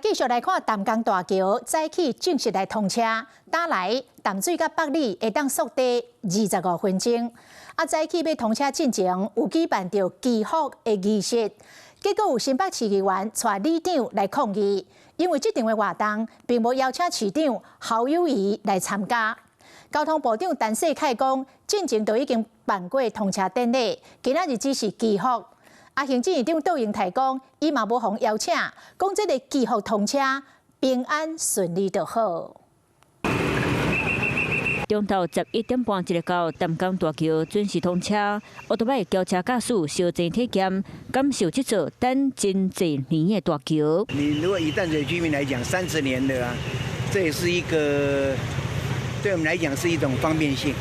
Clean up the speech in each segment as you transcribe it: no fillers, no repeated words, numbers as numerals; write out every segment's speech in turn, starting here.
繼續來看淡江大橋，早起正式來通車，今來淡水佮北里會當速遞25分鐘。啊，早起欲通車進前有舉辦著祈福的儀式，結果有新北市議員帶里長來抗議，因為這場的活動並無邀請市長侯友宜來參加。交通部長陳世凱講，進前就已經辦過通車典禮，今仔日只是祈福。啊，行政院長卓榮泰講，伊嘛無予邀請，講這个祈福通車平安順利就好。中晝11點半一个到淡江大橋準時通車，歐多擺轎車駕駛相爭體驗，感受這座等真濟年的大橋。你如果以淡水居民來講，30年的啊，這也是一個對我們來講是一種方便性。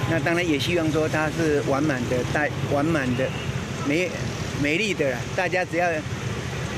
那當然也希望說它是完滿的、帶完滿的、美美麗的，大家只要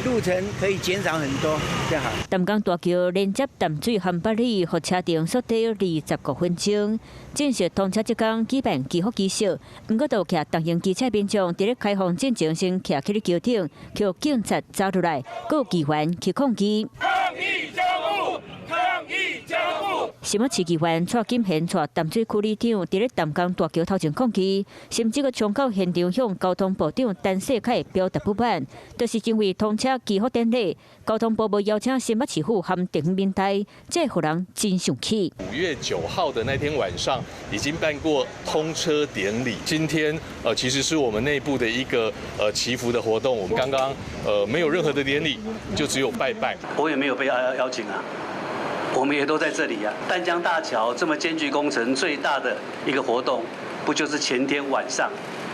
路程可以減少很多就好。淡江大橋連接淡水和八里，予車程縮短25分鐘。正式通車這工舉辦祈福儀式，毋過就徛重型機車民眾佇咧開放進前先徛起咧橋頂，予警察走入來，閣有議員去抗議。抗議交付，抗議交付。新北市議員蔡金賢帶淡水區里長佇咧淡江大橋頭前抗議，甚至閣衝到現場向交通部長陳世凱表達不滿，就是因為通車祈福典禮，交通部無邀請新北市府和地方民代，這予人真生氣。5月9號的那天晚上已經辦過通車典禮，今天其實是我們內部的一個祈福的活動，我們剛剛沒有任何的典禮，就只有拜拜。我也沒有被邀邀請啊。我們也都在這裡啊！淡江大橋這麼艱巨工程最大的一個活動，不就是前天晚上，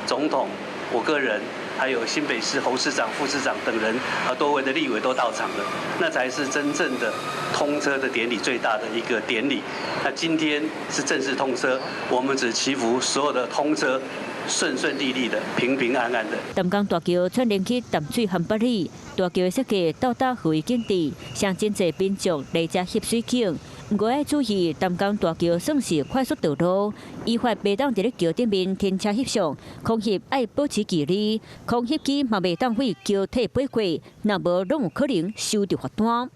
總統、我個人，還有新北市侯市長、副市長等人啊，多位的立委都到場了，那才是真正的通車的典禮，最大的一個典禮。那今天是正式通車，我們只祈福所有的通車順順利利的、平平安安的。淡江大橋串聯起淡水和八里，大橋的設計到達何為景致，上真濟民眾來遮翕水景。毋過愛注意，淡江大橋算是快速道路，依法袂當佇咧橋頂面停車翕相，空翕愛保持距離，空翕機嘛袂當對橋體飛過，若無攏有可能收著罰單。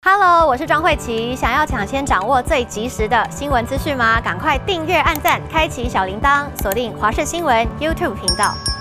Hello，我是莊慧琪，想要搶先掌握最及時的新聞資訊嗎？趕快訂閱、按讚、開啟小鈴鐺，鎖定華視新聞 YouTube 頻道。